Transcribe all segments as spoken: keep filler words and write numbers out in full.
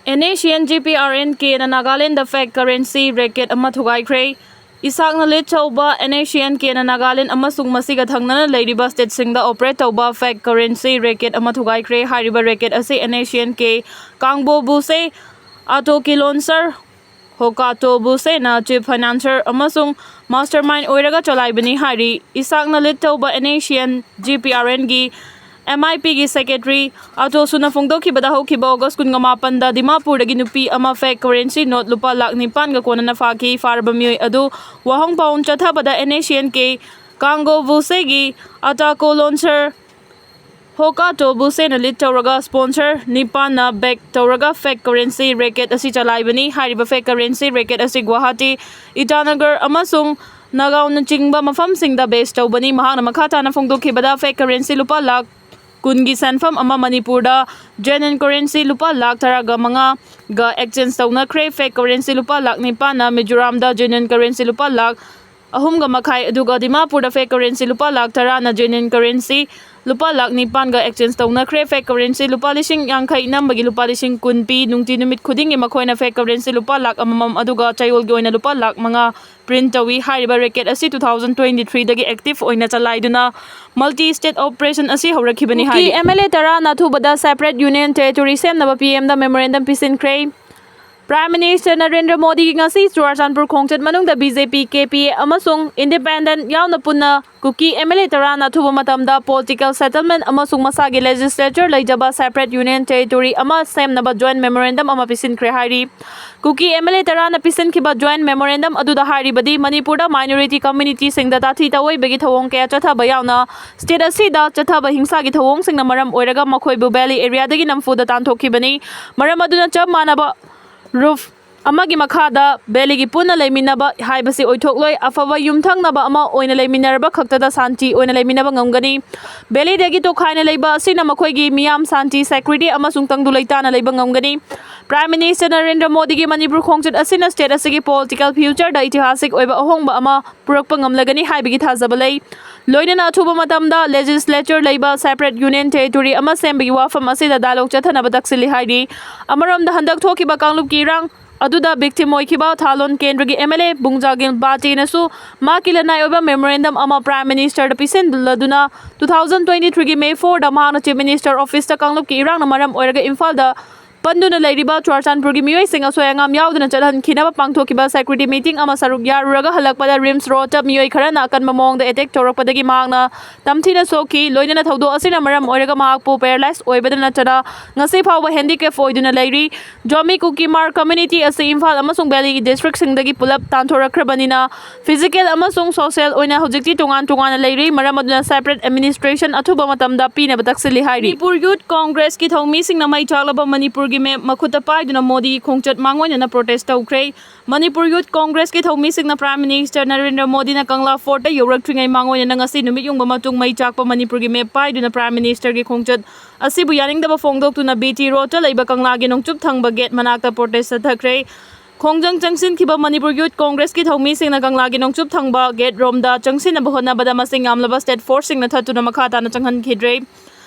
NACN GPRNKꯅ Nagaland fake currency racket ꯑꯃ ꯊꯨꯒꯥꯏꯈ꯭ꯔꯦ꯫ ꯏꯁꯥꯛꯅ lead ꯇꯧꯕ NACNKꯅ ꯅꯥꯒꯥꯂꯦꯟ ꯑꯃꯁꯨꯡ ꯃꯁꯤꯒ ꯊꯪꯅꯅ ꯂꯩꯔꯤꯕ stateꯁꯤꯡꯗ operate ꯇꯧꯕ fake currency racket ꯑꯃ ꯊꯨꯒꯥꯏꯈ꯭ꯔꯦ꯫ ꯍꯥꯏꯔꯤꯕ racket ꯑꯁꯤ NACNK ꯀꯥꯡꯕꯣ ꯕꯨꯁꯦ, ꯑꯥꯇꯣ ꯀꯤꯂꯣꯟꯁꯔ ꯍꯣꯀꯥꯇꯣ ꯕꯨꯁꯦꯅ chief financier ꯑꯃꯁꯨꯡ mastermind ꯑꯣꯏꯔꯒ ꯆꯂꯥꯏꯕꯅꯤ ꯍꯥꯏꯔꯤ꯫ ꯏꯁꯥꯛꯅ lead ꯇꯧꯕ NACN GPRNꯒꯤ MIPꯒꯤ secretary ꯑꯥꯇꯣ ꯁꯨꯅ ꯐꯣꯡꯗꯣꯛꯈꯤꯕꯗ, ꯍꯧꯈꯤꯕ August ꯀꯨꯟꯒ ꯃꯥꯄꯟꯗ ꯗꯤꯃꯥꯄꯨꯔꯗꯒꯤ ꯅꯨꯄꯤ ꯑꯃ fake currency note ꯂꯨꯄꯥ ꯂꯥꯈ ꯅꯤꯄꯥꯟꯒ ꯀꯣꯟꯅꯅ ꯐꯥꯈꯤ꯫ ꯐꯥꯔꯕ ꯃꯤꯑꯣꯏ ꯑꯗꯨ ꯋꯥꯍꯪ ꯄꯥꯎꯟ ꯆꯠꯊꯕꯗ NACNK ꯀꯥꯡꯒꯣ ꯕꯨꯁꯦꯒꯤ ꯑꯇꯥꯀꯣ ꯂꯣꯟꯁꯔ ꯍꯣꯀꯥꯇꯣ ꯕꯨꯁꯦꯅ lead ꯇꯧꯔꯒ sponsor ꯅꯤꯄꯥꯟꯅ back ꯇꯧꯔꯒ fake currency racket ꯑꯁꯤ ꯆꯂꯥꯏꯕꯅꯤ꯫ ꯍꯥꯏꯔꯤꯕ fake currency racket ꯑꯁꯤ ꯒꯨꯋꯥꯍꯥꯇꯤ, ꯏꯇꯥꯅꯒꯔ ꯑꯃꯁꯨꯡ ꯅꯥꯒꯥꯎꯅꯆꯤꯡꯕ ꯃꯐꯝꯁꯤꯡꯗ base ꯇꯧꯕꯅꯤ꯫ ꯃꯍꯥꯛꯅ ꯃꯈꯥ ꯇꯥꯅ ꯐꯣꯡꯗꯣꯛꯈꯤꯕꯗ, fake currency ꯂꯨꯄꯥ ꯂꯥꯈ ꯀꯨꯟꯒꯤ ꯁꯦꯟꯐꯝ ꯑꯃ ꯃꯅꯤꯄꯨꯔꯗ genuine currency ꯂꯨꯄꯥ ꯂꯥꯈ ꯇꯔꯥꯒ ꯃꯉꯥꯒ exchange ꯇꯧꯅꯈ꯭ꯔꯦ꯫ Fake currency ꯂꯨꯄꯥ ꯂꯥꯈ ꯅꯤꯄꯥꯟꯅ ꯃꯤꯖꯣꯔꯥꯝꯗ genuine currency ꯂꯨꯄꯥ ꯂꯥꯈ ꯑꯍꯨꯝꯒ ꯃꯈꯥꯏ, ꯑꯗꯨꯒ ꯗꯤꯃꯥꯄꯨꯔꯗ fake currency ꯂꯨꯄꯥ ꯂꯥꯈ ꯇꯔꯥꯅ genuine currency ꯂꯨꯄꯥ ꯂꯥꯈ ꯅꯤꯄꯥꯟꯒ exchange ꯇꯧꯅꯈ꯭ꯔꯦ꯫ Fake currency ꯂꯨꯄꯥ ꯂꯤꯁꯤꯡ ꯌꯥꯡꯈꯩ, ꯅꯝꯕꯒꯤ ꯂꯨꯄꯥ ꯂꯤꯁꯤꯡ ꯀꯨꯟ ꯄꯤ꯫ ꯅꯨꯡꯇꯤ ꯅꯨꯃꯤꯠ ꯈꯨꯗꯤꯡꯒꯤ ꯃꯈꯣꯏꯅ fake currency ꯂꯨꯄꯥ ꯂꯥꯈ ꯑꯃꯃꯝ, ꯑꯗꯨꯒ ꯆꯌꯣꯜꯒꯤ ꯑꯣꯏꯅ ꯂꯨꯄꯥ ꯂꯥꯈ ꯃꯉꯥ print ꯇꯧꯏ꯫ ꯍꯥꯏꯔꯤꯕ racket ꯑꯁꯤ two thousand twenty threeꯗꯒꯤ active ꯑꯣꯏꯅ ꯆꯂꯥꯏꯗꯨꯅ multi state operation ꯑꯁꯤ ꯍꯧꯔꯛꯈꯤꯕꯅꯤ ꯍꯥꯏꯔꯤ꯫ ꯀꯨꯀꯤ MLA ꯇꯔꯥꯅ ꯑꯊꯨꯕꯗ separate union territory ꯁꯦꯝꯅꯕ PMꯗ memorandum ꯄꯤꯁꯤꯟꯈ꯭ꯔꯦ꯫ Prime Minister ꯅꯔꯦꯟꯗ꯭ꯔ ꯃꯣꯗꯤꯒꯤ ꯉꯁꯤ ꯆꯨꯔꯥꯆꯥꯟꯄꯨꯔ ꯈꯣꯡꯆꯠ ꯃꯅꯨꯡꯗ BJP, KPA ꯑꯃꯁꯨꯡ independent ꯌꯥꯎꯅ ꯄꯨꯟꯅ ꯀꯨꯀꯤ MLA ꯇꯔꯥꯅ ꯑꯊꯨꯕ ꯃꯇꯝꯗ political settlement ꯑꯃꯁꯨꯡ ꯃꯁꯥꯒꯤ legislature ꯂꯩꯖꯕ separate union territory ꯑꯃ ꯁꯦꯝꯅꯕ joint memorandum ꯑꯃ ꯄꯤꯁꯤꯟꯈ꯭ꯔꯦ ꯍꯥꯏꯔꯤ꯫ ꯀꯨꯀꯤ MLA ꯇꯔꯥꯅ ꯄꯤꯁꯤꯟꯈꯤꯕ joint memorandum ꯑꯗꯨꯗ ꯍꯥꯏꯔꯤꯕꯗꯤ, ꯃꯅꯤꯄꯨꯔꯗ minority communityꯁꯤꯡꯗ ꯇꯥꯊꯤ ꯇꯥꯑꯣꯏꯕꯒꯤ ꯊꯧꯑꯣꯡ ꯀꯌꯥ ꯆꯠꯊꯕ ꯌꯥꯎꯅ state ꯑꯁꯤꯗ ꯆꯠꯊꯕ ꯍꯤꯡꯁꯥꯒꯤ ꯊꯧꯑꯣꯡꯁꯤꯡꯅ ꯃꯔꯝ ꯑꯣꯏꯔꯒ ꯃꯈꯣꯏꯕꯨ valley areaꯗꯒꯤ ꯅꯝꯐꯨꯗ ꯇꯥꯟꯊꯣꯛꯈꯤꯕꯅꯤ꯫ ꯃꯔꯝ ꯑꯗꯨꯅ ꯆꯞ ꯃꯥꯟꯅꯕ roof ꯑꯃꯒꯤ ꯃꯈꯥꯗ ꯚꯦꯂꯤꯒꯤ ꯄꯨꯟꯅ ꯂꯩꯃꯤꯟꯅꯕ ꯍꯥꯏꯕꯁꯤ ꯑꯣꯏꯊꯣꯛꯂꯣꯏ꯫ ꯑꯐꯕ ꯌꯨꯝꯊꯪꯅꯕ ꯑꯃ ꯑꯣꯏꯅ ꯂꯩꯃꯤꯟꯅꯔꯕ ꯈꯛꯇꯗ ꯁꯥꯟꯇꯤ ꯑꯣꯏꯅ ꯂꯩꯃꯤꯟꯅꯕ ꯉꯝꯒꯅꯤ꯫ ꯚꯦꯂꯤꯗꯒꯤ ꯇꯣꯈꯥꯏꯅ ꯂꯩꯕ ꯑꯁꯤꯅ ꯃꯈꯣꯏꯒꯤ ꯃꯤꯌꯥꯝ ꯁꯥꯟꯇꯤ, ꯁꯦꯀ꯭ꯌꯨꯔꯤꯇꯤ ꯑꯃꯁꯨꯡ ꯇꯪꯗꯨ ꯂꯩꯇꯥꯅ ꯂꯩꯕ ꯉꯝꯒꯅꯤ꯫ ꯄ꯭ꯔꯥꯏꯝ ꯃꯤꯅꯤꯁꯇꯔ ꯅꯔꯦꯟꯗ꯭ꯔ ꯃꯣꯗꯤꯒꯤ ꯃꯅꯤꯄꯨꯔ ꯈꯣꯡꯆꯠ ꯑꯁꯤꯅ ꯁ꯭ꯇꯦꯠ ꯑꯁꯤꯒꯤ ꯄꯣꯂꯤꯇꯤꯀꯦꯜ ꯐ꯭ꯌꯨꯆꯔꯗ ꯏꯇꯤꯍꯥꯁꯤꯛ ꯑꯣꯏꯕ ꯑꯍꯣꯡꯕ ꯑꯃ ꯄꯨꯔꯛꯄ ꯉꯝꯂꯒꯅꯤ ꯍꯥꯏꯕꯒꯤ ꯊꯥꯖꯕ ꯂꯩ꯫ ꯂꯣꯏꯅꯅ ꯑꯊꯨꯕ ꯃꯇꯝꯗ ꯂꯦꯖꯤꯁꯂꯦꯆꯔ ꯂꯩꯕ ꯁꯦꯄꯔꯦꯠ ꯌꯨꯅꯤꯌꯟ ꯇꯦꯔꯤꯇꯣꯔꯤ ꯑꯃ ꯁꯦꯝꯕꯒꯤ ꯋꯥꯐꯝ ꯑꯁꯤꯗ ꯗꯥꯏꯂꯣꯒ ꯆꯠꯊꯅꯕ ꯇꯛꯁꯤꯜꯂꯤ ꯍꯥꯏꯔꯤ꯫ ꯑꯃꯔꯣꯝꯗ ꯍꯟꯗꯛ ꯊꯣꯛꯈꯤꯕ ꯀꯥꯡꯂꯨꯞꯀꯤ ꯏꯔꯥꯡ ꯑꯗꯨꯗ ꯚꯤꯛꯇꯤꯝ ꯑꯣꯏꯈꯤꯕ ꯊꯥꯂꯣꯟ ꯀꯦꯟꯗ꯭ꯔꯒꯤ ꯑꯦꯝ ꯑꯦꯜ ꯑꯦ ꯕꯨꯡꯖꯥꯒꯤꯜ ꯕꯥꯇꯦꯅꯁꯨ ꯃꯍꯥꯛꯀꯤ ꯂꯅꯥꯏ ꯑꯣꯏꯕ ꯃꯦꯃꯣꯔꯦꯟꯗꯝ ꯑꯃ ꯄ꯭ꯔꯥꯏꯝ ꯃꯤꯅꯤꯁꯇꯔꯗ ꯄꯤꯁꯤꯟꯂꯗꯨꯅ ꯇꯨ ꯊꯥꯎꯖꯟ ꯇ꯭ꯋꯦꯟꯇꯤ ꯊ꯭ꯔꯤꯒꯤ ꯃꯦ ꯐꯣꯔꯗ ꯃꯍꯥꯛꯅ ꯆꯤꯐ ꯃꯤꯅꯤꯁꯇꯔ ꯑꯣꯐꯤꯁꯇ ꯀꯥꯡꯂꯨꯞꯀꯤ ꯏꯔꯥꯡꯅ ꯃꯔꯝ ꯑꯣꯏꯔꯒ ꯏꯝꯐꯥꯜꯗ ꯄꯟꯗꯨꯅ ꯂꯩꯔꯤꯕ ꯆꯨꯔꯆꯥꯟꯄꯨꯔꯒꯤ ꯃꯤꯑꯣꯏꯁꯤꯡ ꯑꯁꯣꯏ ꯑꯉꯥꯝ ꯌꯥꯎꯗꯅ ꯆꯠꯍꯟꯈꯤꯅꯕ ꯄꯥꯡꯊꯣꯛꯈꯤꯕ ꯁꯦꯀ꯭ꯌꯨꯔꯤꯇꯤ ꯃꯤꯇꯤꯡ ꯑꯃ ꯁꯔꯨꯛ ꯌꯥꯔꯨꯔꯒ ꯍꯜꯂꯛꯄꯗ ꯔꯤꯝꯁ ꯔꯣꯗꯇ ꯃꯤꯑꯣꯏ ꯈꯔꯅ ꯑꯀꯟꯕ ꯃꯑꯣꯡꯗ ꯑꯦꯇꯦꯛ ꯇꯧꯔꯛꯄꯗꯒꯤ ꯃꯍꯥꯛꯅ ꯇꯝꯊꯤꯅ ꯁꯣꯛꯈꯤ꯫ ꯂꯣꯏꯅꯅ ꯊꯧꯗꯣꯛ ꯑꯁꯤꯅ ꯃꯔꯝ ꯑꯣꯏꯔꯒ ꯃꯍꯥꯛꯄꯨ ꯄꯦꯔꯥꯂꯥꯏꯁ ꯑꯣꯏꯕꯗ ꯅꯠꯇꯅ ꯉꯁꯤ ꯐꯥꯎꯕ ꯍꯦꯟꯗꯤꯀꯦꯞ ꯑꯣꯏꯗꯨꯅ ꯂꯩꯔꯤ꯫ ꯖꯣꯃꯤ ꯀꯨꯀꯤꯃꯥꯔ ꯀꯝꯃ꯭ꯌꯨꯅꯤꯇꯤ ꯑꯁꯤ ꯏꯝꯐꯥꯜ ꯑꯃꯁꯨꯡ ꯚꯦꯂꯤꯒꯤ ꯗꯤꯁꯇ꯭ꯔꯤꯛꯁꯤꯡꯗꯒꯤ ꯄꯨꯂꯞ ꯇꯥꯟꯊꯣꯔꯛꯈ꯭ꯔꯕꯅꯤꯅ ꯐꯤꯖꯤꯀꯦꯜ ꯑꯃꯁꯨꯡ ꯁꯣꯁꯤꯌꯦꯜ ꯑꯣꯏꯅ ꯍꯧꯖꯤꯛꯇꯤ ꯇꯣꯉꯥꯟ ꯇꯣꯉꯥꯟꯅ ꯂꯩꯔꯤ꯫ ꯃꯔꯝ ꯑꯗꯨꯅ ꯁꯦꯄꯔꯦꯠ ꯑꯦꯗꯃꯤꯅꯤꯁꯇ꯭ꯔꯦꯁꯟ ꯑꯊꯨꯕ ꯃꯇꯝꯗ ꯄꯤꯅꯕ ꯇꯛꯁꯤꯜꯂꯤ ꯍꯥꯏꯔꯤ꯫ ꯃꯅꯤꯄꯨꯔ ꯌꯨꯠ ꯀꯣꯡꯒ꯭ꯔꯦꯁꯀꯤ ꯊꯧꯃꯤꯁꯤꯡꯅ ꯃꯩ ꯆꯥꯛꯂꯕ ꯃꯅꯤꯄꯨꯔꯒꯤ ꯃꯦꯞ ꯃꯈꯨꯠꯇ ꯄꯥꯏꯗꯨꯅ ꯃꯣꯗꯤꯒꯤ ꯈꯣꯡꯆꯠ ꯃꯥꯡꯑꯣꯏꯅꯅ ꯄ꯭ꯔꯣꯇꯦꯁ ꯇꯧꯈ꯭ꯔꯦ꯫ ꯃꯅꯤꯄꯨꯔ ꯌꯨꯠ ꯀꯣꯡꯒ꯭ꯔꯦꯁꯀꯤ ꯊꯧꯃꯤꯁꯤꯡꯅ ꯄ꯭ꯔꯥꯏꯝ ꯃꯤꯅꯤꯁꯇꯔ ꯅꯔꯦꯟꯗ꯭ꯔ ꯃꯣꯗꯤꯅ ꯀꯪꯂꯥ ꯐꯣꯔꯠꯇ ꯌꯧꯔꯛꯇ꯭ꯔꯤꯉꯩ ꯃꯥꯡꯑꯣꯏꯅꯅ ꯉꯁꯤ ꯅꯨꯃꯤꯠ ꯌꯨꯡꯕ ꯃꯇꯨꯡ ꯃꯩ ꯆꯥꯛꯄ ꯃꯅꯤꯄꯨꯔꯒꯤ ꯃꯦꯞ ꯄꯥꯏꯗꯨꯅ ꯄ꯭ꯔꯥꯏꯝ ꯃꯤꯅꯤꯁꯇꯔꯒꯤ ꯈꯣꯡꯆꯠ ꯑꯁꯤꯕꯨ ꯌꯥꯅꯤꯡꯗꯕ ꯐꯣꯡꯗꯣꯛꯇꯨꯅ ꯕꯤ ꯇꯤ ꯔꯣꯗꯇ ꯂꯩꯕ ꯀꯪꯂꯥꯒꯤ ꯅꯣꯡꯆꯨꯞ ꯊꯪꯕ ꯒꯦꯠ ꯃꯅꯥꯛꯇ ꯄ꯭ꯔꯣꯇꯦꯁ ꯆꯠꯊꯈ꯭ꯔꯦ꯫ ꯈꯣꯡꯖꯪ ꯆꯪꯁꯤꯟꯈꯤꯕ ꯃꯅꯤꯄꯨꯔ ꯌꯨꯠ ꯀꯣꯡꯒ꯭ꯔꯦꯁꯀꯤ ꯊꯧꯃꯤꯁꯤꯡꯅ ꯀꯪꯂꯥꯒꯤ ꯅꯣꯡꯆꯨꯞ ꯊꯪꯕ ꯒꯦꯠ ꯔꯣꯝꯗ ꯆꯪꯁꯤꯟꯅꯕ ꯍꯣꯠꯅꯕꯗ ꯃꯁꯤꯡ ꯌꯥꯝꯂꯕ ꯁ꯭ꯇꯦꯠ ꯐꯣꯔꯁꯁꯤꯡꯅ ꯊꯠꯇꯨꯅ ꯃꯈꯥ ꯇꯥꯅ ꯆꯪꯍꯟꯈꯤꯗ꯭ꯔꯦ꯫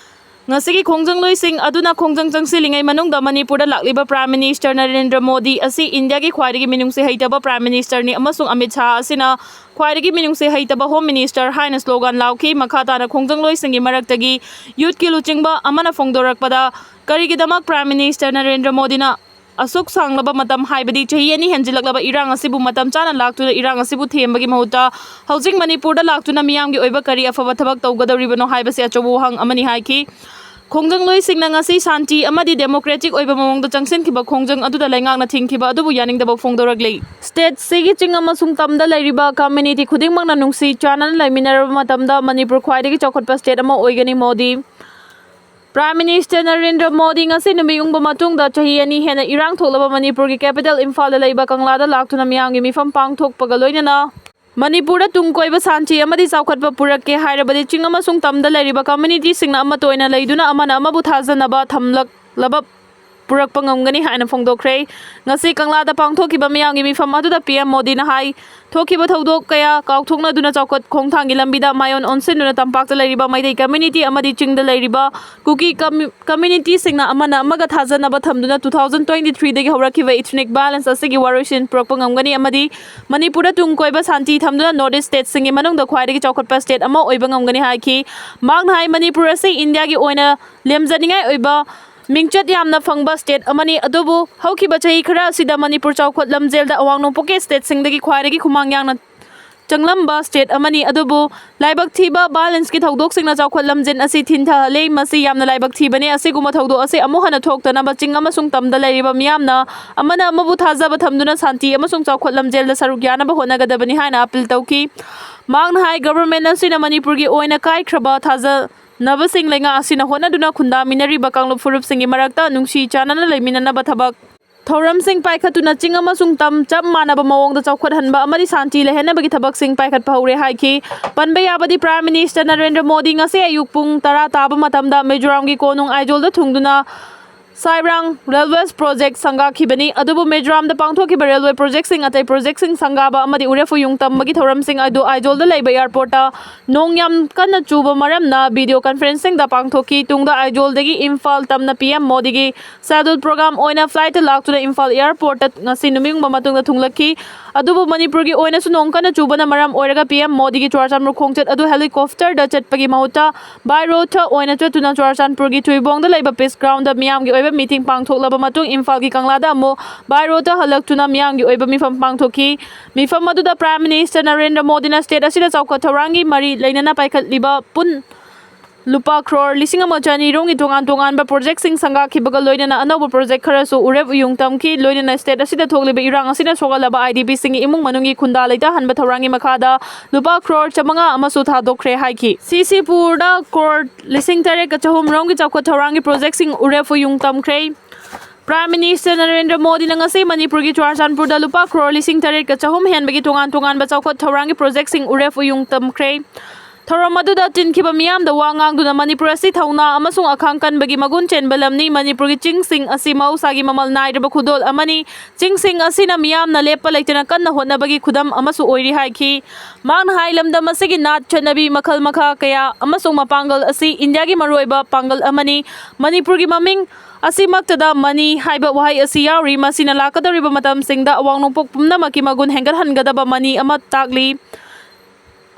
ꯉꯁꯤꯒꯤ ꯈꯣꯡꯖꯪꯂꯣꯏꯁꯤꯡ ꯑꯗꯨꯅ ꯈꯣꯡꯖꯪ ꯆꯪꯁꯤꯜꯂꯤꯉꯩ ꯃꯅꯨꯡꯗ ꯃꯅꯤꯄꯨꯔꯗ ꯂꯥꯛꯂꯤꯕ ꯄ꯭ꯔꯥꯏꯝ ꯃꯤꯅꯤꯁꯇꯔ ꯅꯔꯦꯟꯗ꯭ꯔ ꯃꯣꯗꯤ ꯑꯁꯤ ꯏꯟꯗꯤꯌꯥꯒꯤ ꯈ꯭ꯋꯥꯏꯗꯒꯤ ꯃꯤꯅꯨꯡꯁꯤ ꯍꯩꯇꯕ ꯄ꯭ꯔꯥꯏꯝ ꯃꯤꯅꯤꯁꯇꯔꯅꯤ ꯑꯃꯁꯨꯡ ꯑꯃꯤꯠ ꯁꯥꯍ ꯑꯁꯤꯅ ꯈ꯭ꯋꯥꯏꯗꯒꯤ ꯃꯤꯅꯨꯡꯁꯤ ꯍꯩꯇꯕ ꯍꯣꯝ ꯃꯤꯅꯤꯁꯇꯔ ꯍꯥꯏꯅ ꯁ꯭ꯂꯣꯒꯥꯟ ꯂꯥꯎꯈꯤ꯫ ꯃꯈꯥ ꯇꯥꯅ ꯈꯣꯡꯖꯪꯂꯣꯏꯁꯤꯡꯒꯤ ꯃꯔꯛꯇꯒꯤ ꯌꯨꯠꯀꯤ ꯂꯨꯆꯤꯡꯕ ꯑꯃꯅ ꯐꯣꯡꯗꯣꯔꯛꯄꯗ, ꯀꯔꯤꯒꯤꯗꯃꯛ ꯄ꯭ꯔꯥꯏꯝ ꯃꯤꯅꯤꯁꯇꯔ ꯅꯔꯦꯟꯗ꯭ꯔ ꯃꯣꯗꯤꯅ ꯑꯁꯨꯛ ꯁꯥꯡꯂꯕ ꯃꯇꯝ, ꯍꯥꯏꯕꯗꯤ ꯆꯍꯤ ꯑꯅꯤ ꯍꯦꯟꯖꯤꯜꯂꯛꯂꯕ ꯏꯔꯥꯡ ꯑꯁꯤꯕꯨ ꯃꯇꯝ ꯆꯥꯅ ꯂꯥꯛꯇꯨꯅ ꯏꯔꯥꯡ ꯑꯁꯤꯕꯨ ꯊꯦꯝꯕꯒꯤ ꯃꯍꯨꯠꯇ ꯍꯧꯖꯤꯛ ꯃꯅꯤꯄꯨꯔꯗ ꯂꯥꯛꯇꯨꯅ ꯃꯤꯌꯥꯝꯒꯤ ꯑꯣꯏꯕ ꯀꯔꯤ ꯑꯐꯕ ꯊꯕꯛ ꯇꯧꯒꯗꯧꯔꯤꯕꯅꯣ ꯍꯥꯏꯕꯁꯤ ꯑꯆꯧꯕ ꯋꯥꯍꯪ ꯑꯃꯅꯤ ꯍꯥꯏꯈꯤ꯫ ꯈꯣꯡꯖꯪꯂꯣꯏꯁꯤꯡꯅ ꯉꯁꯤ ꯁꯥꯟꯇꯤ ꯑꯃꯗꯤ ꯗꯦꯃꯣꯀ꯭ꯔꯦꯇꯤꯛ ꯑꯣꯏꯕ ꯃꯑꯣꯡꯗ ꯆꯪꯁꯤꯟꯈꯤꯕ ꯈꯣꯡꯖꯪ ꯑꯗꯨꯗ ꯂꯩꯉꯥꯛꯅ ꯊꯤꯡꯈꯤꯕ ꯑꯗꯨꯕꯨ ꯌꯥꯅꯤꯡꯗꯕ ꯐꯣꯡꯗꯣꯔꯛꯂꯤ꯫ ꯁ꯭ꯇꯦꯠꯁꯤꯒꯤ ꯆꯤꯡ ꯑꯃꯁꯨꯡ ꯇꯝꯗ ꯂꯩꯔꯤꯕ ꯀꯝꯃ꯭ꯌꯨꯅꯤꯇꯤ ꯈꯨꯗꯤꯡꯃꯛꯅ ꯅꯨꯡꯁꯤ ꯆꯥꯟꯅꯅ ꯂꯩꯃꯤꯟꯅꯔꯕ ꯃꯇꯝꯗ ꯃꯅꯤꯄꯨꯔ ꯈ꯭ꯋꯥꯏꯗꯒꯤ ꯆꯥꯎꯈꯠꯄ ꯁ꯭ꯇꯦꯠ ꯑꯃ ꯑꯣꯏꯒꯅꯤ꯫ ꯃꯣꯗꯤ꯫ Prime Minister ꯅꯔꯦꯟꯗ꯭ꯔ ꯃꯣꯗꯤ ꯉꯁꯤ ꯅꯨꯃꯤꯠ ꯌꯨꯡꯕ ꯃꯇꯨꯡꯗ ꯆꯍꯤ ꯑꯅꯤ ꯍꯦꯟꯅ ꯏꯔꯥꯡ ꯊꯣꯛꯂꯕ ꯃꯅꯤꯄꯨꯔꯒꯤ capital ꯏꯝꯐꯥꯜꯗ ꯂꯩꯕ ꯀꯪꯂꯥꯗ ꯂꯥꯛꯇꯨꯅ ꯃꯤꯌꯥꯝꯒꯤ ꯃꯤꯐꯝ ꯄꯥꯡꯊꯣꯛꯄꯒ ꯂꯣꯏꯅꯅ ꯃꯅꯤꯄꯨꯔꯗ ꯇꯨꯡ ꯀꯣꯏꯕ ꯁꯥꯟꯇꯤ ꯑꯃꯗꯤ ꯆꯥꯎꯈꯠꯄ ꯄꯨꯔꯛꯀꯦ ꯍꯥꯏꯔꯕꯗꯤ ꯆꯤꯡ ꯑꯃꯁꯨꯡ ꯇꯝꯗ ꯂꯩꯔꯤꯕ communityꯁꯤꯡꯅ ꯑꯃꯠꯇ ꯑꯣꯏꯅ ꯂꯩꯗꯨꯅ ꯑꯃꯅ ꯑꯃꯕꯨ ꯊꯥꯖꯅꯕ ꯊꯝꯂꯛꯂꯕ ꯄꯨꯔꯛꯄ ꯉꯝꯒꯅꯤ ꯍꯥꯏꯅ ꯐꯣꯡꯗꯣꯛꯈ꯭ꯔꯦ꯫ ꯉꯁꯤ ꯀꯪꯂꯥꯗ ꯄꯥꯡꯊꯣꯛꯈꯤꯕ ꯃꯤꯌꯥꯝꯒꯤ ꯃꯤꯐꯝ ꯑꯗꯨꯗ PM ꯃꯣꯗꯤꯅ ꯍꯥꯏ, ꯊꯣꯛꯈꯤꯕ ꯊꯧꯗꯣꯛ ꯀꯌꯥ ꯀꯥꯎꯊꯣꯛꯅꯗꯨꯅ ꯆꯥꯎꯈꯠ ꯈꯣꯡꯊꯥꯡꯒꯤ ꯂꯝꯕꯤꯗ ꯃꯥꯏꯑꯣꯟ ꯑꯣꯟꯁꯤꯟꯗꯨꯅ ꯇꯝꯄꯥꯛꯇ ꯂꯩꯔꯤꯕ ꯃꯩꯇꯩ community ꯑꯃꯗꯤ ꯆꯤꯡꯗ ꯂꯩꯔꯤꯕ ꯀꯨꯀꯤ commu-, communityꯁꯤꯡꯅ ꯑꯃꯅ ꯑꯃꯒ ꯊꯥꯖꯅꯕ ꯊꯝꯗꯨꯅ two thousand twenty threeꯗꯒꯤ ꯍꯧꯔꯛꯈꯤꯕ ethnic violence ꯑꯁꯤꯒꯤ ꯋꯥꯔꯣꯏꯁꯤꯟ ꯄꯨꯔꯛꯄ ꯉꯝꯒꯅꯤ ꯑꯃꯗꯤ ꯃꯅꯤꯄꯨꯔꯗ ꯇꯨꯡ ꯀꯣꯏꯕ ꯁꯥꯟꯇꯤ ꯊꯝꯗꯨꯅ North East stateꯁꯤꯡꯒꯤ ꯃꯅꯨꯡꯗ ꯈ꯭ꯋꯥꯏꯗꯒꯤ ꯆꯥꯎꯈꯠꯄ state ꯑꯃ ꯑꯣꯏꯕ ꯉꯝꯒꯅꯤ ꯍꯥꯏꯈꯤ꯫ ꯃꯍꯥꯛꯅ ꯍꯥꯏ, ꯃꯅꯤꯄꯨꯔ ꯑꯁꯤ ꯏꯟꯗꯤꯌꯥꯒꯤ ꯑꯣꯏꯅ ꯂꯦꯝꯖꯅꯤꯡꯉꯥꯏ ꯑꯣꯏꯕ ꯃꯤꯡꯆꯠ ꯌꯥꯝꯅ ꯐꯪꯕ state ꯑꯃꯅꯤ, ꯑꯗꯨꯕꯨ ꯍꯧꯈꯤꯕ ꯆꯍꯤ ꯈꯔ ꯑꯁꯤꯗ ꯃꯅꯤꯄꯨꯔ ꯆꯥꯎꯈꯠ ꯂꯝꯖꯦꯜꯗ ꯑꯋꯥꯡ ꯅꯣꯡꯄꯣꯛꯀꯤ stateꯁꯤꯡꯗꯒꯤ ꯈ꯭ꯋꯥꯏꯗꯒꯤ ꯈꯨꯃꯥꯡ ꯌꯥꯡꯅ ꯆꯪꯂꯝꯕ state ꯑꯃꯅꯤ, ꯑꯗꯨꯕꯨ ꯂꯥꯏꯕꯛ ꯊꯤꯕ violenceꯀꯤ ꯊꯧꯗꯣꯛꯁꯤꯡꯅ ꯆꯥꯎꯈꯠ ꯂꯝꯖꯦꯜ ꯑꯁꯤ ꯊꯤꯟꯊꯍꯜꯂꯤ꯫ ꯃꯁꯤ ꯌꯥꯝꯅ ꯂꯥꯏꯕꯛ ꯊꯤꯕꯅꯤ꯫ ꯑꯁꯤꯒꯨꯝꯕ ꯊꯧꯗꯣꯛ ꯑꯁꯤ ꯑꯃꯨꯛ ꯍꯟꯅ ꯊꯣꯛꯇꯅꯕ ꯆꯤꯡ ꯑꯃꯁꯨꯡ ꯇꯝꯗ ꯂꯩꯔꯤꯕ ꯃꯤꯌꯥꯝꯅ ꯑꯃꯅ ꯑꯃꯕꯨ ꯊꯥꯖꯕ ꯊꯝꯗꯨꯅ ꯁꯥꯟꯇꯤ ꯑꯃꯁꯨꯡ ꯆꯥꯎꯈꯠ ꯂꯝꯖꯦꯜꯗ ꯁꯔꯨꯛ ꯌꯥꯅꯕ ꯍꯣꯠꯅꯒꯗꯕꯅꯤ ꯍꯥꯏꯅ appeal ꯇꯧꯈꯤ꯫ ꯃꯍꯥꯛꯅ ꯍꯥꯏ, government ꯑꯁꯤꯅ ꯃꯅꯤꯄꯨꯔꯒꯤ ꯑꯣꯏꯅ ꯀꯥꯏꯈ꯭ꯔꯕ ꯊꯥꯖꯅꯕꯁꯤꯡ ꯂꯩꯉꯥꯛ ꯑꯁꯤꯅ ꯍꯣꯠꯅꯗꯨꯅ ꯈꯨꯟꯗꯥꯃꯤꯟꯅꯔꯤꯕ ꯀꯥꯡꯂꯨꯞ ꯐꯨꯔꯨꯞꯁꯤꯡꯒꯤ ꯃꯔꯛꯇ ꯅꯨꯡꯁꯤ ꯆꯥꯟꯅꯅ ꯂꯩꯃꯤꯟꯅꯅꯕ ꯊꯕꯛ ꯊꯧꯔꯝꯁꯤꯡ ꯄꯥꯏꯈꯠꯇꯨꯅ ꯆꯤꯡ ꯑꯃꯁꯨꯡ ꯇꯝ ꯆꯞ ꯃꯥꯟꯅꯕ ꯃꯑꯣꯡꯗ ꯆꯥꯎꯈꯠꯍꯟꯕ ꯑꯃꯗꯤ ꯁꯥꯟꯇꯤ ꯂꯩꯍꯟꯅꯕꯒꯤ ꯊꯕꯛꯁꯤꯡ ꯄꯥꯏꯈꯠꯄ ꯍꯧꯔꯦ ꯍꯥꯏꯈꯤ꯫ ꯄꯟꯕ ꯌꯥꯕꯗꯤ, Prime Minister ꯅꯔꯦꯟꯗ꯭ꯔ ꯃꯣꯗꯤ ꯉꯁꯤ ꯑꯌꯨꯛ ꯄꯨꯡ ꯇꯔꯥ ꯇꯥꯕ ꯃꯇꯝꯗ ꯃꯤꯖꯣꯔꯥꯝꯒꯤ ꯀꯣꯅꯨꯡ ꯑꯥꯏꯖꯣꯜꯗ ꯊꯨꯡꯗꯨꯅ ꯁꯥꯏꯕ꯭ꯔꯥꯡ railway project ꯁꯪꯒꯥꯈꯤꯕꯅꯤ꯫ ꯑꯗꯨꯕꯨ ꯃꯤꯖꯣꯔꯥꯝꯗ ꯄꯥꯡꯊꯣꯛꯈꯤꯕ railway projectꯁꯤꯡ, ꯑꯇꯩ projectꯁꯤꯡ ꯁꯪꯒꯥꯕ ꯑꯃꯗꯤ ꯎꯔꯦꯐꯨꯌꯨꯡ ꯇꯝꯕꯒꯤ ꯊꯧꯔꯝꯁꯤꯡ ꯑꯗꯨ ꯑꯥꯏꯖꯣꯜꯗ ꯂꯩꯕ airportꯇ ꯅꯣꯡ ꯌꯥꯝ ꯀꯟꯅ ꯆꯨꯕ ꯃꯔꯝꯅ video conferencingꯗ ꯄꯥꯡꯊꯣꯛꯈꯤ꯫ ꯇꯨꯡꯗ ꯑꯥꯏꯖꯣꯜꯗꯒꯤ ꯏꯝꯐꯥꯜ ꯇꯝꯅ PM ꯃꯣꯗꯤꯒꯤ schedule program ꯑꯣꯏꯅ flightꯇ ꯂꯥꯛꯇꯨꯅ ꯏꯝꯐꯥꯜ airportꯇ ꯉꯁꯤ ꯅꯨꯃꯤꯠ ꯌꯨꯡꯕ ꯃꯇꯨꯡꯗ ꯊꯨꯡꯂꯛꯈꯤ꯫ ꯑꯗꯨꯕꯨ ꯃꯅꯤꯄꯨꯔꯒꯤ ꯑꯣꯏꯅꯁꯨ ꯅꯣꯡ ꯀꯟꯅ ꯆꯨꯕꯅ ꯃꯔꯝ ꯑꯣꯏꯔꯒ PM ꯃꯣꯗꯤꯒꯤ ꯆꯨꯔꯥꯆꯥꯟꯄꯨꯔ ꯈꯣꯡꯆꯠ ꯑꯗꯨ helicopterꯗ ꯆꯠꯄꯒꯤ ꯃꯍꯨꯠꯇ by roadꯇ ꯑꯣꯏꯅ ꯆꯠꯇꯨꯅ ꯆꯨꯔꯥꯆꯥꯟꯄꯨꯔꯒꯤ ꯊꯨꯏꯕꯣꯡꯗ ꯂꯩꯕ Peace Groundꯗ ꯃꯤꯌꯥꯝꯒꯤ ꯑꯣꯏꯕ meeting ꯄꯥꯡꯊꯣꯛꯂꯕ ꯃꯇꯨꯡ ꯏꯝꯐꯥꯜꯒꯤ ꯀꯪꯂꯥꯗ ꯑꯃꯨꯛ by roadꯇ ꯍꯜꯂꯛꯇꯨꯅ ꯃꯤꯌꯥꯝꯒꯤ ꯑꯣꯏꯕ ꯃꯤꯐꯝ ꯄꯥꯡꯊꯣꯛꯈꯤ꯫ ꯃꯤꯐꯝ ꯑꯗꯨꯗ Prime Minister ꯅꯔꯦꯟꯗ꯭ꯔ ꯃꯣꯗꯤꯅ state ꯑꯁꯤꯗ ꯆꯥꯎꯈꯠ ꯊꯧꯔꯥꯡꯒꯤ ꯃꯔꯤ ꯂꯩꯅꯅ ꯄꯥꯏꯈꯠꯂꯤꯕ ꯄꯨꯟ ꯂꯨꯄꯥ ꯀ꯭ꯔꯣꯔ ꯂꯤꯁꯤꯡ ꯑꯃ ꯆꯅꯤ ꯔꯣꯝꯒꯤ ꯇꯣꯉꯥꯟ ꯇꯣꯉꯥꯟꯕ ꯄ꯭ꯔꯣꯖꯦꯛꯁꯤꯡ ꯁꯪꯒꯥꯈꯤꯕꯒ ꯂꯣꯏꯅꯅ ꯑꯅꯧꯕ ꯄ꯭ꯔꯣꯖꯦꯛ ꯈꯔꯁꯨ ꯎꯔꯦꯞ ꯎꯌꯨꯡ ꯇꯝꯈꯤ꯫ ꯂꯣꯏꯅꯅ ꯁ꯭ꯇꯦꯠ ꯑꯁꯤꯗ ꯊꯣꯛꯂꯤꯕ ꯏꯔꯥꯡ ꯑꯁꯤꯅ ꯁꯣꯛꯍꯜꯂꯕ ꯑꯥꯏ ꯗꯤ ꯄꯤꯁꯤꯡꯒꯤ ꯏꯃꯨꯡ ꯃꯅꯨꯡꯒꯤ ꯈꯨꯟꯗꯥ ꯂꯩꯇꯥꯍꯟꯕ ꯊꯧꯔꯥꯡꯒꯤ ꯃꯈꯥꯗ ꯂꯨꯄꯥ ꯀ꯭ꯔꯣꯔ ꯆꯥꯃꯉꯥ ꯑꯃꯁꯨ ꯊꯥꯗꯣꯛꯈ꯭ꯔꯦ ꯍꯥꯏꯈꯤ꯫ ꯁꯤ ꯁꯤ ꯄꯨꯔꯗ ꯀ꯭ꯔꯣꯔ ꯂꯤꯁꯤꯡ ꯇꯔꯦꯠꯀ ꯆꯍꯨꯝ ꯔꯣꯝꯒꯤ ꯆꯥꯎꯈꯠ ꯊꯧꯔꯥꯡꯒꯤ ꯄ꯭ꯔꯣꯖꯦꯛꯁꯤꯡ ꯎꯔꯦꯞ ꯎꯌꯨꯡ ꯇꯝꯈ꯭ꯔꯦ꯫ ꯄ꯭ꯔꯥꯏꯝ ꯃꯤꯅꯤꯁꯇꯔ ꯅꯔꯦꯟꯗ꯭ꯔ ꯃꯣꯗꯤꯅ ꯉꯁꯤ ꯃꯅꯤꯄꯨꯔꯒꯤ ꯆꯨꯔꯥꯆꯥꯟꯄꯨꯔꯗ ꯂꯨꯄꯥ ꯀ꯭ꯔꯣꯔ ꯂꯤꯁꯤꯡ ꯇꯔꯦꯠꯀ ꯆꯍꯨꯝ ꯍꯦꯟꯕꯒꯤ ꯇꯣꯉꯥꯟ ꯇꯣꯉꯥꯟꯕ ꯆꯥꯎꯈꯠ ꯊꯧꯔꯥꯡꯒꯤ ꯄ꯭ꯔꯣꯖꯦꯛꯁꯤꯡ ꯎꯔꯦꯞ ꯎꯌꯨꯡ ꯇꯝꯈ꯭ꯔꯦ꯫ ꯊꯧꯔꯝ ꯑꯗꯨꯗ ꯇꯤꯟꯈꯤꯕ ꯃꯤꯌꯥꯝꯗ ꯋꯥ ꯉꯥꯡꯗꯨꯅ ꯃꯅꯤꯄꯨꯔ ꯑꯁꯤ ꯊꯧꯅꯥ ꯑꯃꯁꯨꯡ ꯑꯈꯥꯡ ꯀꯟꯕꯒꯤ ꯃꯒꯨꯟ ꯆꯦꯟꯕ ꯂꯝꯅꯤ, ꯃꯅꯤꯄꯨꯔꯒꯤ ꯆꯤꯡꯁꯤꯡ ꯑꯁꯤ ꯃꯍꯧꯁꯥꯒꯤ ꯃꯃꯜ ꯅꯥꯏꯗ꯭ꯔꯕ ꯈꯨꯗꯣꯜ ꯑꯃꯅꯤ, ꯆꯤꯡꯁꯤꯡ ꯑꯁꯤꯅ ꯃꯤꯌꯥꯝꯅ ꯂꯦꯞꯄ ꯂꯩꯇꯅ ꯀꯟꯅ ꯍꯣꯠꯅꯕꯒꯤ ꯈꯨꯗꯝ ꯑꯃꯁꯨ ꯑꯣꯏꯔꯤ ꯍꯥꯏꯈꯤ꯫ ꯃꯍꯥꯛꯅ ꯍꯥꯏ, ꯂꯝꯗꯝ ꯑꯁꯤꯒꯤ ꯅꯥꯠ, ꯆꯠꯅꯕꯤ, ꯃꯈꯜ ꯃꯈꯥ ꯀꯌꯥ ꯑꯃꯁꯨꯡ ꯃꯄꯥꯡꯒꯜ ꯑꯁꯤ ꯏꯟꯗꯤꯌꯥꯒꯤ ꯃꯔꯨꯑꯣꯏꯕ ꯄꯥꯡꯒꯜ ꯑꯃꯅꯤ꯫ ꯃꯅꯤꯄꯨꯔꯒꯤ ꯃꯃꯤꯡ ꯑꯁꯤꯃꯛꯇꯗ ꯃꯅꯤ ꯍꯥꯏꯕ ꯋꯥꯍꯩ ꯑꯁꯤ ꯌꯥꯎꯔꯤ, ꯃꯁꯤꯅ ꯂꯥꯛꯀꯗꯧꯔꯤꯕ ꯃꯇꯝꯁꯤꯡꯗ ꯑꯋꯥꯡ ꯅꯣꯡꯄꯣꯛ ꯄꯨꯝꯅꯃꯛꯀꯤ ꯃꯒꯨꯟ ꯍꯦꯟꯒꯠꯍꯟꯒꯗꯕ ꯃꯅꯤ ꯑꯃ ꯇꯥꯛꯂꯤ꯫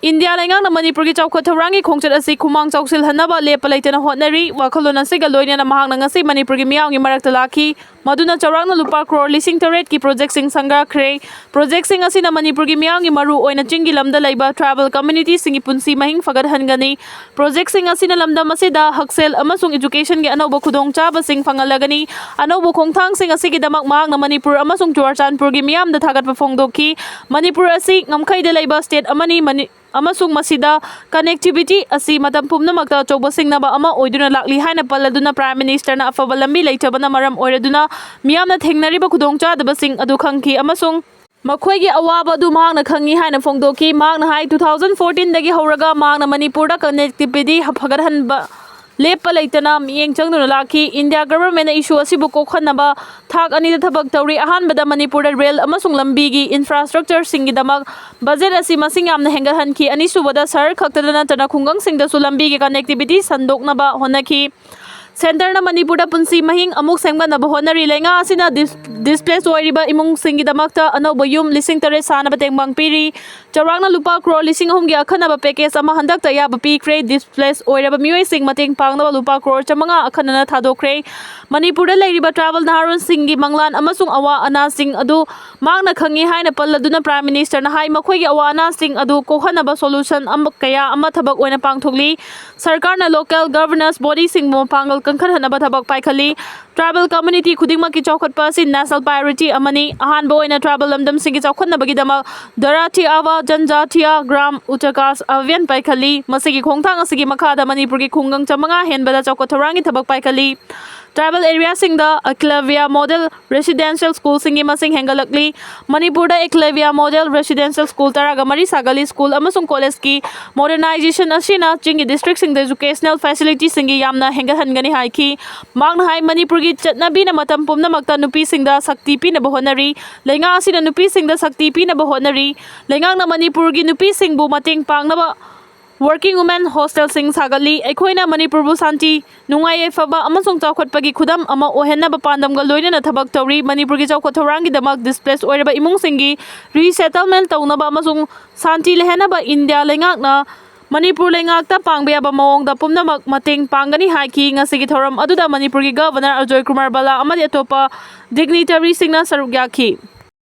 ꯏꯟꯗꯤꯌꯥ ꯂꯩꯉꯥꯛꯅ ꯃꯅꯤꯄꯨꯔꯒꯤ ꯆꯥꯎꯈꯠ ꯊꯧꯔꯥꯡꯒꯤ ꯈꯣꯡꯆꯠ ꯑꯁꯤ ꯈꯨꯃꯥꯡ ꯆꯥꯎꯁꯤꯜꯍꯟꯅꯕ ꯂꯦꯞꯄ ꯂꯩꯇꯅ ꯍꯣꯠꯅꯔꯤ꯫ ꯋꯥꯈꯜꯂꯣꯟ ꯑꯁꯤꯒ ꯂꯣꯏꯅꯅ ꯃꯍꯥꯛꯅ ꯉꯁꯤ ꯃꯅꯤꯄꯨꯔꯒꯤ ꯃꯤꯌꯥꯝꯒꯤ ꯃꯔꯛꯇ ꯂꯥꯛꯈꯤ, ꯃꯗꯨꯅ ꯆꯥꯎꯔꯥꯛꯅ ꯂꯨꯄꯥ ꯀ꯭ꯔꯣꯔ ꯂꯤꯁꯤꯡ ꯇꯔꯦꯠꯀꯤ ꯄ꯭ꯔꯣꯖꯦꯛꯁꯤꯡ ꯁꯪꯒꯥꯈ꯭ꯔꯦ꯫ ꯄ꯭ꯔꯣꯖꯦꯛꯁꯤꯡ ꯑꯁꯤꯅ ꯃꯅꯤꯄꯨꯔꯒꯤ ꯃꯤꯌꯥꯝꯒꯤ, ꯃꯔꯨ ꯑꯣꯏꯅ ꯆꯤꯡꯒꯤ ꯂꯝꯗ ꯂꯩꯕ ꯇ꯭ꯔꯥꯏꯕꯦꯜ ꯀꯝꯃ꯭ꯌꯨꯅꯤꯇꯤꯁꯤꯡꯒꯤ ꯄꯨꯟꯁꯤ ꯃꯍꯤꯡ ꯐꯒꯠꯍꯟꯒꯅꯤ꯫ ꯄ꯭ꯔꯣꯖꯦꯛꯁꯤꯡ ꯑꯁꯤꯅ ꯂꯝꯗꯝ ꯑꯁꯤꯗ ꯍꯛꯁꯦꯜ ꯑꯃꯁꯨꯡ ꯏꯖꯨꯀꯦꯁꯟꯒꯤ ꯑꯅꯧꯕ ꯈꯨꯗꯣꯡꯆꯥꯕꯁꯤꯡ ꯐꯪꯍꯜꯂꯒꯅꯤ꯫ ꯑꯅꯧꯕ ꯈꯣꯡꯊꯥꯡꯁꯤꯡ ꯑꯁꯤꯒꯤꯗꯃꯛ ꯃꯍꯥꯛꯅ ꯃꯅꯤꯄꯨꯔ ꯑꯃꯁꯨꯡ ꯆꯨꯔꯥꯆꯥꯟꯄꯨꯔꯒꯤ ꯃꯤꯌꯥꯝꯗ ꯊꯥꯒꯠꯄ ꯐꯣꯡꯗꯣꯛꯈꯤ꯫ ꯃꯅꯤꯄꯨꯔ ꯑꯁꯤ ꯉꯝꯈꯩꯗ ꯂꯩꯕ ꯁ꯭ꯇꯦꯠ ꯑꯃꯅꯤ, ꯃꯅꯤ-, ꯑꯃꯁꯨꯡ ꯃꯁꯤꯗ ꯀꯅꯦꯛꯇꯤꯕꯤꯇꯤ ꯑꯁꯤ ꯃꯇꯝ ꯄꯨꯝꯅꯃꯛꯇ ꯑꯆꯧꯕ ꯁꯤꯡꯅꯕ ꯑꯃ ꯑꯣꯏꯗꯨꯅ ꯂꯥꯛꯂꯤ ꯍꯥꯏꯅ ꯄꯜꯂꯗꯨꯅ, ꯄ꯭ꯔꯥꯏꯝ ꯃꯤꯅꯤꯁꯇꯔꯅ ꯑꯐꯕ ꯂꯝꯕꯤ ꯂꯩꯇꯕꯅ ꯃꯔꯝ ꯑꯣꯏꯔꯗꯨꯅ ꯃꯤꯌꯥꯝꯅ ꯊꯦꯡꯅꯔꯤꯕ ꯈꯨꯗꯣꯡꯆꯥꯗꯕꯁꯤꯡ ꯑꯗꯨ ꯈꯪꯈꯤ ꯑꯃꯁꯨꯡ ꯃꯈꯣꯏꯒꯤ ꯑꯋꯥꯕ ꯑꯗꯨ ꯃꯍꯥꯛꯅ ꯈꯪꯏ ꯍꯥꯏꯅ ꯐꯣꯡꯗꯣꯛꯈꯤ꯫ ꯃꯍꯥꯛꯅ ꯍꯥꯏ, ꯇꯨ ꯊꯥꯎꯖꯟ ꯐꯣꯔꯇꯤꯟꯗꯒꯤ ꯍꯧꯔꯒ ꯃꯍꯥꯛꯅ ꯃꯅꯤꯄꯨꯔꯗ ꯀꯅꯦꯛꯇꯤꯕꯤꯇꯤ ꯐꯒꯠꯍꯟꯕ ꯂꯦꯞꯄ ꯂꯩꯇꯅ ꯃꯤꯠꯌꯦꯡ ꯆꯪꯗꯨꯅ ꯂꯥꯛꯈꯤ꯫ ꯏꯟꯗꯤꯌꯥ ꯒꯚꯔꯟꯃꯦꯟꯠꯅ ꯏꯁꯨ ꯑꯁꯤꯕꯨ ꯀꯣꯛꯍꯟꯅꯕ ꯊꯥꯛ ꯑꯅꯤꯗ ꯊꯕꯛ ꯇꯧꯔꯤ꯫ ꯑꯍꯥꯟꯕꯗ ꯃꯅꯤꯄꯨꯔꯗ ꯔꯦꯜ ꯑꯃꯁꯨꯡ ꯂꯝꯕꯤꯒꯤ ꯏꯟꯐ꯭ꯔꯥꯁ꯭ꯇ꯭ꯔꯛꯆꯔꯁꯤꯡꯒꯤꯗꯃꯛ ꯕꯖꯦꯠ ꯑꯁꯤ ꯃꯁꯤꯡ ꯌꯥꯝꯅ ꯍꯦꯟꯒꯠꯍꯟꯈꯤ꯫ ꯑꯅꯤꯁꯨꯕꯗ ꯁꯍꯔ ꯈꯛꯇꯗ ꯅꯠꯇꯅ ꯈꯨꯡꯒꯪꯁꯤꯡꯗꯁꯨ ꯂꯝꯕꯤꯒꯤ ꯀꯅꯦꯛꯇꯤꯕꯤꯇꯤ ꯁꯟꯗꯣꯛꯅꯕ ꯍꯣꯠꯅꯈꯤ꯫ ꯁꯦꯟꯇꯔꯅ ꯃꯅꯤꯄꯨꯔꯗ ꯄꯨꯟꯁꯤ ꯃꯍꯤꯡ ꯑꯃꯨꯛ ꯁꯦꯝꯒꯠꯅꯕ ꯍꯣꯠꯅꯔꯤ꯫ ꯂꯩꯉꯥꯛ ꯑꯁꯤꯅ ꯗꯤꯁ-, ꯗꯤꯁꯄ꯭ꯂꯦꯁ ꯑꯣꯏꯔꯤꯕ ꯏꯃꯨꯡꯁꯤꯡꯒꯤꯗꯃꯛꯇ ꯑꯅꯧꯕ ꯌꯨꯝ ꯂꯤꯁꯤꯡ ꯇꯔꯦꯠ ꯁꯥꯅꯕ ꯇꯦꯡꯕꯥꯡ ꯄꯤꯔꯤ꯫ ꯆꯥꯎꯔꯥꯛꯅ ꯂꯨꯄꯥ ꯀ꯭ꯔꯣꯔ ꯂꯤꯁꯤꯡ ꯑꯍꯨꯝꯒꯤ ꯑꯈꯟꯅꯕ ꯄꯦꯀꯦꯖ ꯑꯃ ꯍꯟꯗꯛꯇ ꯑꯌꯥꯕ ꯄꯤꯈ꯭ꯔꯦ꯫ ꯗꯤꯁꯄ꯭ꯂꯦꯁ ꯑꯣꯏꯔꯕ ꯃꯤꯑꯣꯏꯁꯤꯡ ꯃꯇꯦꯡ ꯄꯥꯡꯅꯕ ꯂꯨꯄꯥ ꯀ꯭ꯔꯣꯔ ꯆꯥꯃꯉꯥ ꯑꯈꯟꯅꯅ ꯊꯥꯗꯣꯛꯈ꯭ꯔꯦ꯫ ꯃꯅꯤꯄꯨꯔꯗ ꯂꯩꯔꯤꯕ ꯇ꯭ꯔꯥꯏꯕꯦꯜ ꯅꯍꯥꯔꯣꯜꯁꯤꯡꯒꯤ ꯃꯪꯂꯥꯟ ꯑꯃꯁꯨꯡ ꯑꯋꯥ ꯑꯅꯥꯁꯤꯡ ꯑꯗꯨ ꯃꯍꯥꯛꯅ ꯈꯪꯏ ꯍꯥꯏꯅ ꯄꯜꯂꯗꯨꯅ ꯄ꯭ꯔꯥꯏꯝ ꯃꯤꯅꯤꯁꯇꯔꯅ ꯍꯥꯏ, ꯃꯈꯣꯏꯒꯤ ꯑꯋꯥ ꯑꯅꯥꯁꯤꯡ ꯑꯗꯨ ꯀꯣꯛꯍꯟꯅꯕ ꯁꯣꯂꯨꯁꯟ ꯑꯃ, ꯀꯌꯥ ꯑꯃ ꯊꯕꯛ ꯑꯣꯏꯅ ꯄꯥꯡꯊꯣꯛꯂꯤ꯫ ꯁꯔꯀꯥꯔꯅ ꯂꯣꯀꯦꯜ ꯒꯚꯔꯅꯦꯟꯁ ꯕꯣꯗꯤꯁꯤꯡꯕꯨ ꯃꯄꯥꯡꯒꯜ ꯀꯟꯈꯠꯍꯟꯅꯕ ꯊꯕꯛ ꯄꯥꯏꯈꯠꯂꯤ꯫ ꯇ꯭ꯔꯥꯏꯕꯦꯜ ꯀꯝꯃ꯭ꯌꯨꯅꯤꯇꯤ ꯈꯨꯗꯤꯡꯃꯛꯀꯤ ꯆꯥꯎꯈꯠꯄ ꯑꯁꯤ ꯅꯦꯁꯅꯦꯜ ꯄ꯭ꯔꯥꯏꯑꯣꯔꯤꯇꯤ ꯑꯃꯅꯤ꯫ ꯑꯍꯥꯟꯕ ꯑꯣꯏꯅ ꯇ꯭ꯔꯥꯏꯕꯦꯜ ꯂꯝꯗꯝꯁꯤꯡꯒꯤ ꯆꯥꯎꯈꯠꯅꯕꯒꯤꯗꯃꯛ ꯗꯔꯥ ꯊꯤꯑꯥꯕ ꯖꯟꯖꯥꯊꯤꯌꯥ ꯒ꯭ꯔꯥꯝ ꯎꯆꯀꯥꯁ ꯑꯚꯤꯌꯥꯟ ꯄꯥꯏꯈꯠꯂꯤ꯫ ꯃꯁꯤꯒꯤ ꯈꯣꯡꯊꯥꯡ ꯑꯁꯤꯒꯤ ꯃꯈꯥꯗ ꯃꯅꯤꯄꯨꯔꯒꯤ ꯈꯨꯡꯒꯪ ꯆꯥꯃꯉꯥ ꯍꯦꯟꯕꯗ ꯆꯥꯎꯈꯠ ꯊꯧꯔꯥꯡꯒꯤ ꯊꯕꯛ ꯄꯥꯏꯈꯠꯂꯤ꯫ ꯇ꯭ꯔꯥꯏꯕꯦꯜ ꯑꯦꯔꯤꯌꯥꯁꯤꯡꯗ ꯑꯦꯀꯂꯕ꯭ꯌ ꯃꯣꯗꯦꯜ ꯔꯦꯁꯤꯗꯦꯟꯁꯤꯌꯦꯜ ꯁ꯭ꯀꯨꯜꯁꯤꯡꯒꯤ ꯃꯁꯤꯡ ꯍꯦꯟꯒꯠꯂꯛꯂꯤ꯫ ꯃꯅꯤꯄꯨꯔꯗ ꯑꯦꯀꯂꯕ꯭ꯌ ꯃꯣꯗꯦꯜ ꯔꯦꯁꯤꯗꯦꯟꯁꯤꯌꯦꯜ ꯁ꯭ꯀꯨꯜ ꯇꯔꯥꯒ ꯃꯔꯤ ꯁꯥꯒꯠꯂꯤ꯫ ꯁ꯭ꯀꯨꯜ ꯑꯃꯁꯨꯡ ꯀꯣꯂꯦꯖꯀꯤ ꯃꯣꯗꯔꯅꯥꯏꯖꯦꯁꯟ ꯑꯁꯤꯅ ꯆꯤꯡꯒꯤ ꯗꯤꯁꯇ꯭ꯔꯤꯛꯁꯤꯡꯗ ꯑꯦꯖꯨꯀꯦꯁꯅꯦꯜ ꯐꯦꯁꯤꯂꯤꯇꯤꯁꯤꯡꯒꯤ ꯌꯥꯝꯅ ꯍꯦꯟꯒꯠꯍꯟꯒꯅꯤ ꯍꯥꯏꯈꯤ꯫ ꯃꯍꯥꯛꯅ ꯍꯥꯏ, ꯃꯅꯤꯄꯨꯔꯒꯤ ꯆꯠꯅꯕꯤꯅ ꯃꯇꯝ ꯄꯨꯝꯅꯃꯛꯇ ꯅꯨꯄꯤꯁꯤꯡꯗ ꯁꯛꯇꯤ ꯄꯤꯅꯕ ꯍꯣꯠꯅꯔꯤ꯫ ꯂꯩꯉꯥꯛ ꯑꯁꯤꯅ ꯅꯨꯄꯤꯁꯤꯡꯗ ꯁꯛꯇꯤ ꯄꯤꯅꯕ ꯍꯣꯠꯅꯔꯤ꯫ ꯂꯩꯉꯥꯛꯅ ꯃꯅꯤꯄꯨꯔꯒꯤ ꯅꯨꯄꯤꯁꯤꯡꯕꯨ ꯃꯇꯦꯡ ꯄꯥꯡꯅꯕ ꯋꯥꯔꯀꯤꯡ ꯋꯨꯃꯦꯟ ꯍꯣꯁꯇꯦꯜꯁꯤꯡ ꯁꯥꯒꯠꯂꯤ꯫ ꯑꯩꯈꯣꯏꯅ ꯃꯅꯤꯄꯨꯔꯕꯨ ꯁꯥꯟꯇꯤ, ꯅꯨꯡꯉꯥꯏ ꯌꯥꯏꯐꯕ ꯑꯃꯁꯨꯡ ꯆꯥꯎꯈꯠꯄꯒꯤ ꯈꯨꯗꯝ ꯑꯃ ꯑꯣꯏꯍꯟꯅꯕ ꯄꯥꯟꯗꯝꯒ ꯂꯣꯏꯅꯅ ꯊꯕꯛ ꯇꯧꯔꯤ꯫ ꯃꯅꯤꯄꯨꯔꯒꯤ ꯆꯥꯎꯈꯠ ꯊꯧꯔꯥꯡꯒꯤꯗꯃꯛ ꯗꯤꯁꯄ꯭ꯂꯦꯁ ꯑꯣꯏꯔꯕ ꯏꯃꯨꯡꯁꯤꯡꯒꯤ ꯔꯤꯁꯦꯇꯜꯃꯦꯟ ꯇꯧꯅꯕ ꯑꯃꯁꯨꯡ ꯁꯥꯟꯇꯤ ꯂꯩꯍꯟꯅꯕ ꯏꯟꯗꯤꯌꯥ ꯂꯩꯉꯥꯛꯅ ꯃꯅꯤꯄꯨꯔ ꯂꯩꯉꯥꯛꯇ ꯄꯥꯡꯕ ꯌꯥꯕ ꯃꯑꯣꯡꯗ ꯄꯨꯝꯅꯃꯛ ꯃꯇꯦꯡ ꯄꯥꯡꯒꯅꯤ ꯍꯥꯏꯈꯤ꯫ ꯉꯁꯤꯒꯤ ꯊꯧꯔꯝ ꯑꯗꯨꯗ ꯃꯅꯤꯄꯨꯔꯒꯤ ꯒꯚꯔꯅꯔ ꯑꯖꯣꯏ ꯀꯨꯃꯥꯔ ꯕꯂꯥ ꯑꯃꯗꯤ ꯑꯇꯣꯞꯄ ꯗꯤꯒꯅꯤꯇꯔꯤꯁꯤꯡꯅ ꯁꯔꯨꯛ ꯌꯥꯈꯤ꯫